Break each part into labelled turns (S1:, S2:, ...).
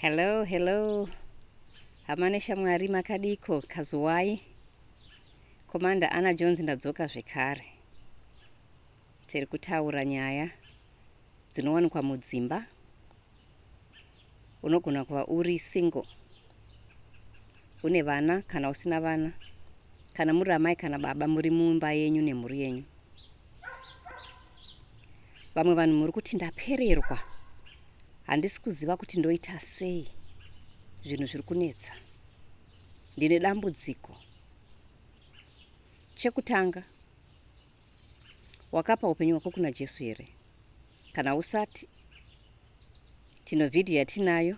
S1: Hello, hello. Hama neshamwari makadiko kazuwai. Commander Anna Jones ndadzoka zvekare. Tiri kutaura nyaya dzinowanikwa mudzimba. Unogona kuva uri single. Une vana kana usina vana. Kana muri amai kana baba muri mumba yenyu nemhuri yenyu. Vamwe vanhu muri kuti ndapererwa. Handisi kuziva kuti ndoita sei. Zvinhu zviri kunetsa. Ndine dambudziko. Chekutanga, wakapa upenyu hwako kuna Jesu here? Kana usati, tino vhidhiyo yatinayo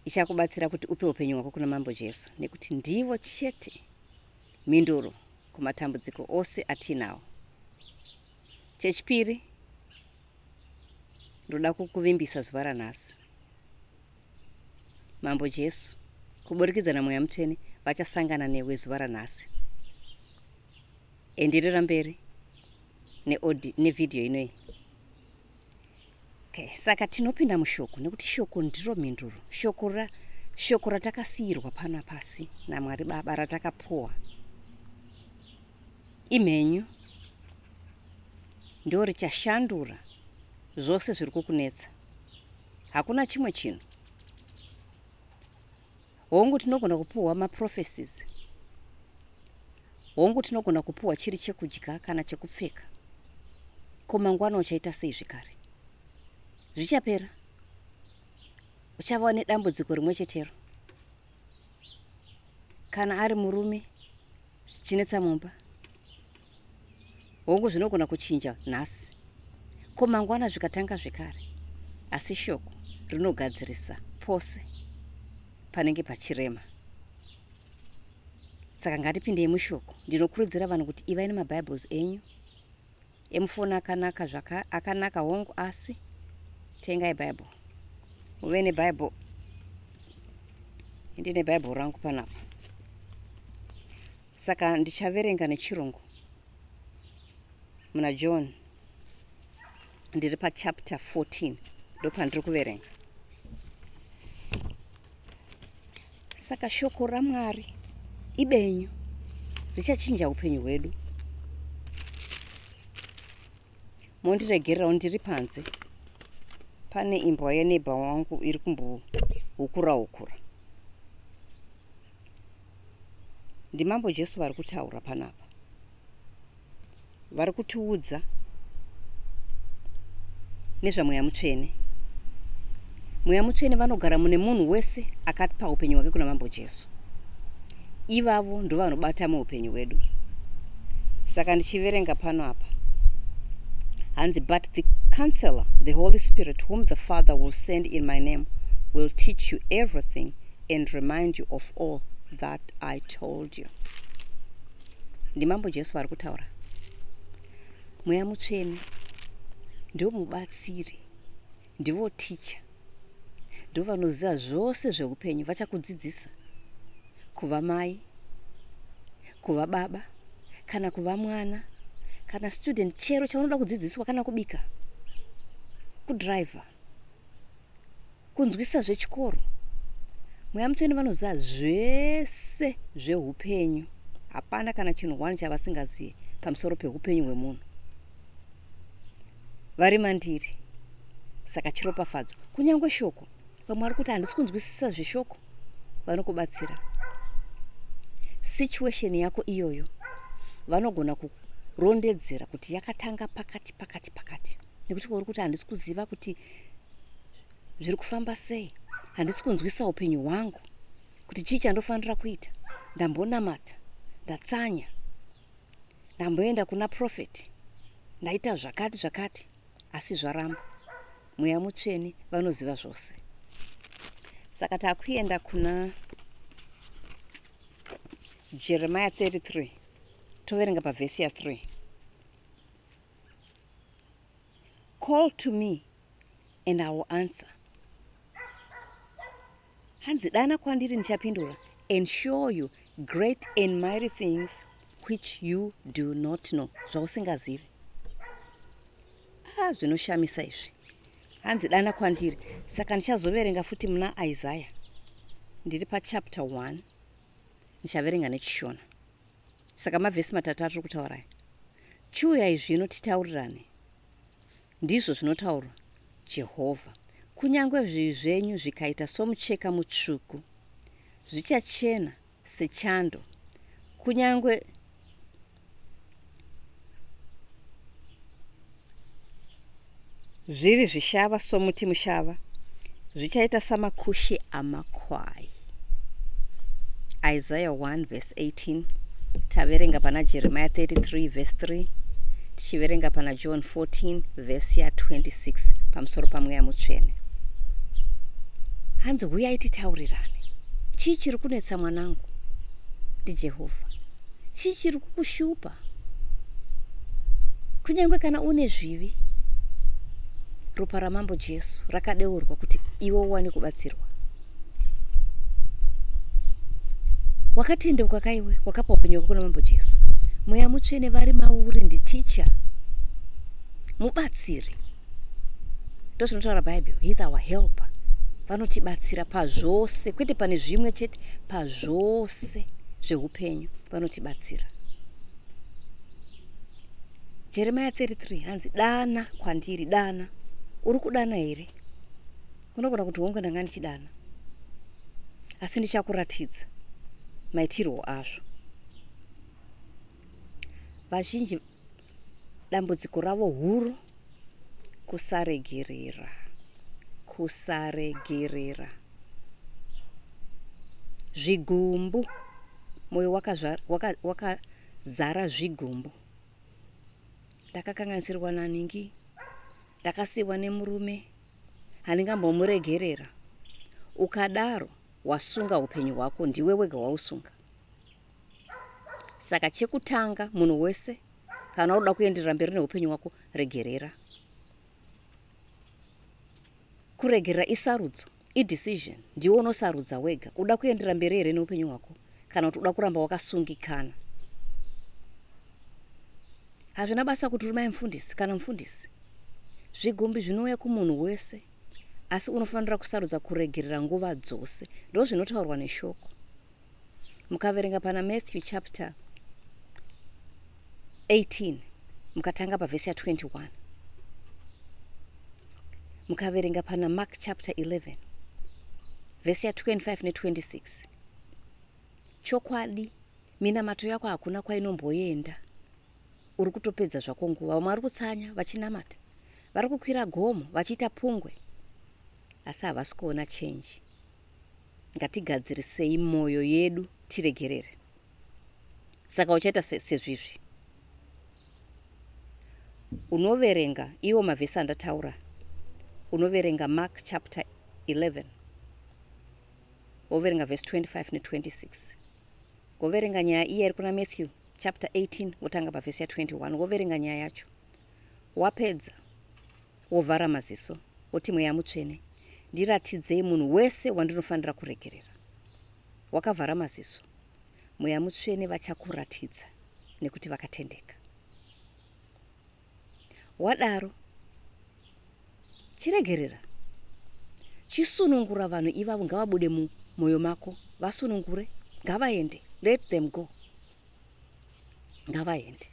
S1: ichakubatsira kuti upe upenyu hwako kuna Mambo Jesu nekuti ndivo chete mhinduro kumatambudziko ose atinawo. Chechipiri, ndoda kukuvimbisa zuva ranhasi. Mambo Jesu, kuburikidza naMweya Mutsvene, vachasangana newe zuva ranhasi. Enderera mberi nevhidhiyo inoyi. Okay, saka tinopinda mushoko nekuti shoko ndiro mhinduro. Shoko ra shoko ratakasiyirwa pano pasi naMwari Baba ratakapuwa imhenyu ndo richashandura zvose zviri kukunetsa. Hakuna chimwe chinhu. Hongu tinogona kupuhwa maprophecies. Hongu tinogona kupuhwa chiri chekudya kana chekupfeka. Ko mangwana uchaita sei zvekare? Zvichapera. Uchava nedambudziko rimwe chetero. Kana ari murume zvichinetsa mumba. Hongu zvinogona kuchinja nhasi. Ko mangwana zvikatanga zvekare? Asi shoko rinogadzirisa pose panenge pachirema. Saka ngatipindei mushoko. Ndinokurudzira vanhu kuti ivai nemaBibles enyu emufoni akanaka zvaka akanaka hongu asi tengai Bible. Muve neBible. Ndine Bible rangu panapa. Saka ndichaverenga nechirungu muna John ndiri pachapter 14 ndopandiri kuverenga. Saka shoko raMwari ibenyu richachinja upenyu hwedu. Mondiregererawo ndiri panze pane imbwa yeneighbor wangu iri kumbohukura hukura. NdiMambo Jesu vari kutaura panapa. Vari kutiudza nezvaMweya Mutsvene. Mweya Mutsvene vanogara mune munhu wese akapa upenyu hwake kuna Mambo Jesu. Ivavo ndovanobata muupenyu hwedu. Saka ndichiverenga pano apa hanzi but the counselor the Holy Spirit whom the Father will send in my name will teach you everything and remind you of all that I told you. NdiMambo Jesu vari kutaura. Mweya Mutsvene ndiwo mubatsiri, ndivo ticha, ndivo vanoziva zvose zveupenyu, vachakudzidzisa kuva mai, kuva baba, kana kuva mwana, kana student, chero chaunoda kudzidziswa, kana kubika, kudriver kunzwisisa zvechikoro. Mweya Mutsvene vanoziva zvese zvehupenyu. Hapana kana chinhu one chavasingazive pamusoro pehupenyu hwemunhu. Vari mandiri. Saka chiropafadzo. Kunyange shoko. Vamwe vari kuti handisi kunzwisisa zveshoko. Vanokubatsira. Situation yako iyoyo vanogona kurondedzera kuti yakatanga pakati pakati pakati. Nekuti uri kuti handisi kuziva kuti zviri kufamba sei handisi kunzwisa upenyu hwangu kuti chii chandofanira kuita ndambonamata ndatsanya ndamboenda kuna profeti ndaita zvakati zvakati asi zvaramba mweya mutsvene vanoziva zvose saka takuenda kuna Jeremiah 33 toverenga pavhesi ya 3 Call to me and I will answer. Hanzi dana kwandiri ndichapindura and show you great and mighty things which you do not know. Zvausingazivi. Ah, zvinoshamisa izvi. Hanzi dana kwandiri. Saka ndichazoverenga futi muna Isaiah. Ndiri pachapter 1. Ndichaverenga neChishona. Saka mavhesi matatu atiri kutaura aya. Chiuyai zvino titaurirane. Ndizvo zvinotaura Jehovha. Kunyange zvivi zvenyu zvikaita somucheka mutsvuku, zvichachena sechando, kunyange zviri zvishava somuti mushava, zvichaita samakushe amakwai. Isaiah 1 verse 18 taverenga pana Jeremiah 33 verse 3 tichiverenga pana John 14 verse ya 26 pamusoro pamweya mutsvene. Hanzi huyai titaurirane. Chii chiri kunetsa mwanangu? NdiJehovha. Chii chiri kukushupa? Kunyange kana une zvivi, ropa raMambo Jesu rakadeurwa kuti iwe uwane kubatsirwa. Wakatendeuka kaiwe, wakapa upenyu hwako kuna Mambo Jesu. Mweya Mutsvene vari mauri nditicha, mubatsiri. Ndozvinotaura Bible, he is our helper. Vanotibatsira pazvose, kwete pane zvimwe chete, pazvose zveupenyu vanotibatsira. Jeremiah 33 hanzi dana kwandiri, dana. Uri kudana here? Unogona kuti hongu ndanga ndichidana. Asi ndichakuratidza maitirwo azvo. Vazhinji dambudziko ravo huru kusaregerera. Kusaregerera. Zvigumbu. Moyo wakazara waka, waka zvigumbu. Ndakakanganisirwa naningi. Ndakasiiwa nemurume. Handingambomuregerera. Ukadaro wasunga upenyu hwako, ndiwe wega wausunga. Saka chekutanga munhu wese kana unoda kuenderera mberi neupenyu hwako regerera. Kuregerera isarudzo, idecision, ndiwe unosarudza wega. Uda kuenderera mberi here neupenyu hwako kana kuti uda kuramba wakasungikana. Hazvina basa kuti uri mai mufundisi kana mufundisi. Zvigumbi zvinouya kumunhu wese asi unofanira kusarudza kuregerera nguva dzose. Ndozvinotaurwa neshoko. Mukaverenga pana Matthew chapter 18 mukatanga pavhesi ya 21 mukaverenga pana Mark chapter 11 vhesi ya 25 ne 26 chokwadi minamato yako hakuna kwainomboenda uri kutopedza zvako nguva vamwe vari kutsanya vachinamata vari kukwira gomo vachiita pungwe asi havasi kuona change ngatigadzirisei moyo yedu tiregerere saka uchaita sezvizvi unoverenga iwo mavhesi andataura unoverenga Mark chapter 11 woverenga vhesi 25 ne26 woverenga nyaya iya iri kuna Matthew chapter 18 wotanga pavhesi ya21 woverenga nyaya yacho wapedza wovhara maziso woti mweya mutsvene ndiratidzei munhu wese wandinofanira kuregerera wakavhara maziso mweya mutsvene vachakuratidza nekuti vakatendeka wadaro chiregerera chisunungura vanhu ivavo ngavabude mumwoyo mako vasunungure ngavaende let them go ngavaende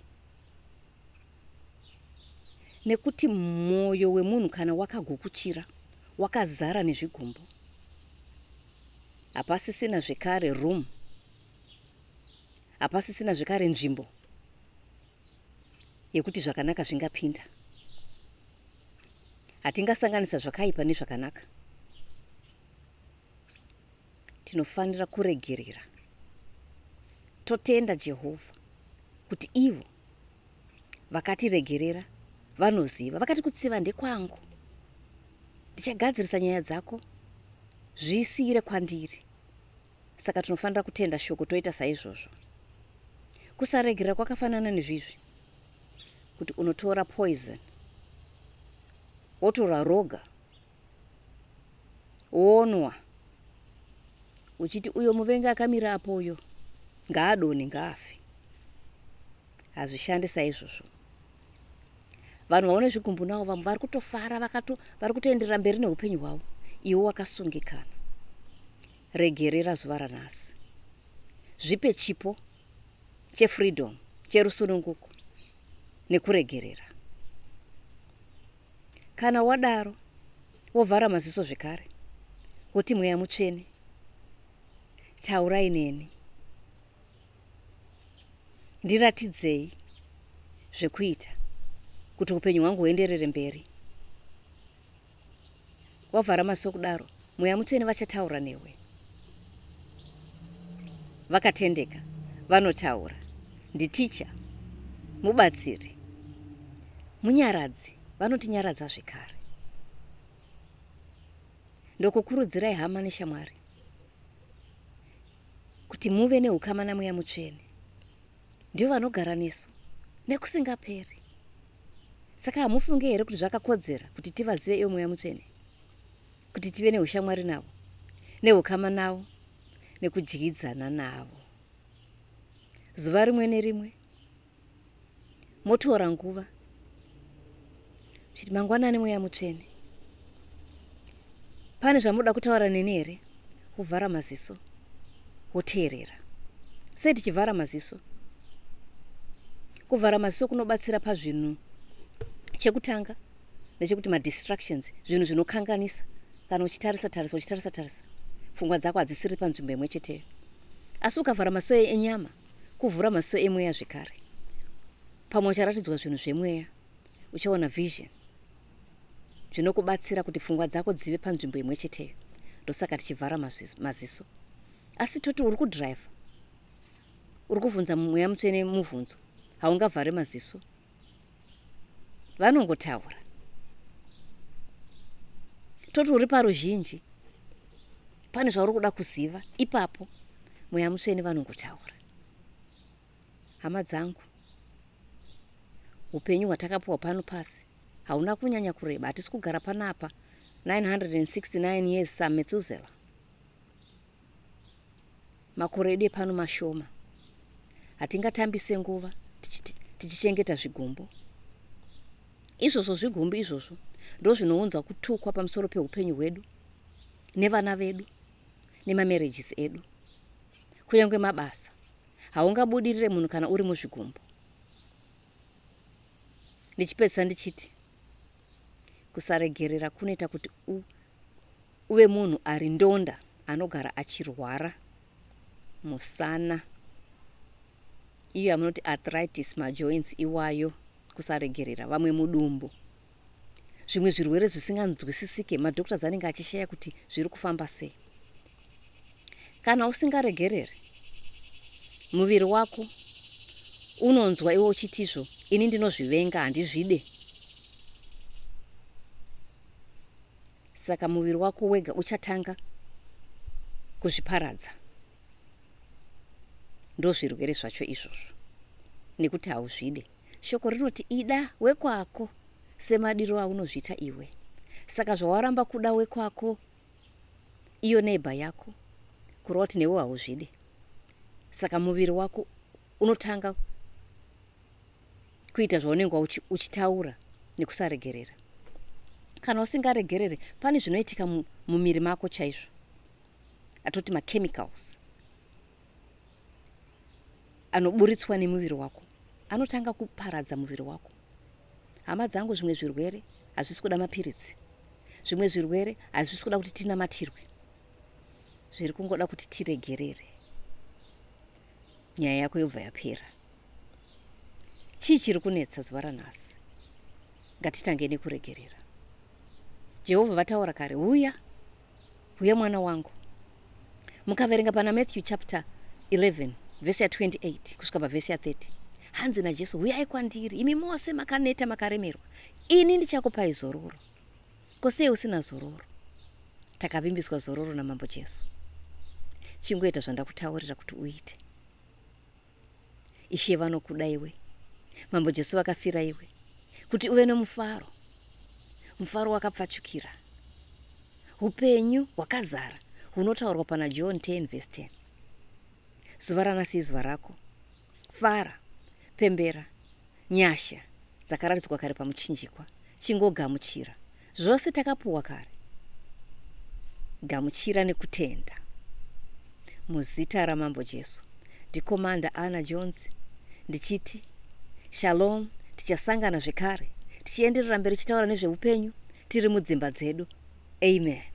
S1: nekuti mwoyo wemunhu kana wakagukuchira wakazara nezvigumbu hapasisina zvekare room hapasisina zvekare nzvimbo yekuti zvakanaka zvingapinda hatingasanganisa zvakaipa nezvakanaka tinofanira kuregerera totenda Jehovha kuti ivo vakatiregerera vanoziva vakati kutsiva ndekwangu ndichagadzirisa nyaya dzako zvisiyire kwandiri saka tinofanira kutenda shoko toita saizvozvo kusaregerera kwakafanana nezvizvi kuti unotora poison wotora roga wonwa uchiti uyo muvengi akamira apo uyo ngaadonhe ngaafe hazvishandi saizvozvo. Vanhu vaone zvigumbu navo vamwe vari kutofara vakato vari kutoenderera mberi neupenyu hwavo. Iwe wakasungikana. Regerera zuva ranhasi. Zvipe chipo chefreedom, cherusununguko nekuregerera. Kana wadaro, wovhara maziso zvekare, woti Mweya Mutsvene, taurai neni. Ndiratidzei zvekuita kuti upenyu hwangu huenderere mberi. Wavhara maziso kudaro, Mweya Mutsvene vachataura newe. Vakatendeka, vanotaura. Nditicha, mubatsiri, munyaradzi, vanotinyaradza zvekare. Ndokukurudzirai hama neshamwari kuti muve neukama naMweya Mutsvene. Ndivo vanogara nesu nekusingaperi. Saka hamufunge here kuti zvakakodzera kuti tivazive ivo Mweya Mutsvene? Kuti tive neushamwari navo, neukama navo, nekudyidzana navo. Zuva rimwe nerimwe motora nguva chiti mangwanani Mweya Mutsvene, pane zvamunoda kutaura neni here? Wovhara maziso woteerera. Sei tichivhara maziso? Kuvhara maziso kunobatsira pazvinhu. Chekutanga ndechekuti madistractions, zvinhu zvinokanganisa. Kana uchitarisa tarisa uchitarisa tarisa, pfungwa dzako hadzisiri panzvimbo imwe cheteyo. Asi ukavhara maziso enyama, kuvhura maziso emweya zvekare. Pamwe ucharatidzwa zvinhu zvemweya, uchaona vision zvinokubatsira kuti pfungwa dzako dzive panzvimbo imwe cheteyo. Ndosaka tichivhara maziso. Asi toti uri kudhiraivha, uri kuvhunza Mweya Mutsvene muvhunzo, haungavhare maziso. Vanongotaura. Toti uri paruzhinji, pane zvauri kuda kuziva, ipapo Mweya Mutsvene vanongotaura. Hama dzangu, upenyu hwatakapiwa pano pasi hauna kunyanya kureba. Hatisi kugara panapa 969 years saMethuselah. Makore edu epano mashoma. Hatingatambise nguva tichichengeta zvigumbu. Izvozvo zvigumbu izvozvo ndozvinounza kutukwa pamusoro peupenyu hwedu nevana vedu nemamarriages edu. Kunyange mabasa. Haungabudirire munhu kana uri muzvigumbu. Ndichipedzisa ndichiti kusaregerera kunoita kuti uve munhu ari ndonda anogara achirwara musana. Iyo yamunoti arthritis, majoints iwayo, kusaregerera, vamwe mudumbu. Zvimwe zvirwere zvisinganzwisisike, madoctors anenge achishaya kuti zviri kufamba sei. Kana usingaregereri, muviri wako unonzwa iwe uchiti izvo, ini ndinozvivenga, handizvide. Saka muviri wako wega uchatanga kuzviparadza. Ndozvirwere zvacho izvozvo, nekuti hauzvide. Shoko rinoti ida wekwako semadiro aunozviita iwe. Saka zvawaramba kuda wekwako, iyo neighbor yako, kureva kuti newe hauzvide. Saka muviri wako unotanga kuita zvaunenge uchitaura nekusaregerera. Kana usingaregerere, pane zvinoitika mumiri mako chaizvo, atoti machemicals anoburitswa nemuviri wako anotanga kuparadza muviri wako. Hama dzangu, zvimwe zvirwere hazvisi kuda mapiritsi, zvimwe zvirwere hazvisi kuda kuti tinamatirwe, zviri kungoda kuti tiregerere, nyaya yako yobva yapera. Chii chiri kunetsa zuva ranhasi? Ngatitange nekuregerera. Jehovha vataura kare, huya huya mwana wangu. Mukaverenga pana Matthew chapter 11 vhesi ya28 kusvika pavhesi ya30, hanzi naJesu, huyai kwandiri imi mose makaneta makaremerwa, ini ndichakupai zororo. Ko sei usina zororo? Takavimbiswa zororo naMambo Jesu. Chingoita zvandakutaurira kuti uite. Ishe vanokuda iwe. Mambo Jesu vakafira iwe kuti uve nomufaro, mufaro wakapfachukira, upenyu hwakazara hunotaurwa pana John 10 vhesi 10. Zuva ranhasi izuva rako. Fara, pembera, nyasha. Dzakaratidzwa kare pamuchinjikwa. Chingogamuchira. Zvose takapuwa kare. Gamuchira nekutenda. Muzita raMambo Jesu. NdiCommander Anna Jones ndichiti Shalom, tichasangana zvekare tichienderera mberi tichitaura nezveupenyu tiri mudzimba dzedu. Amen.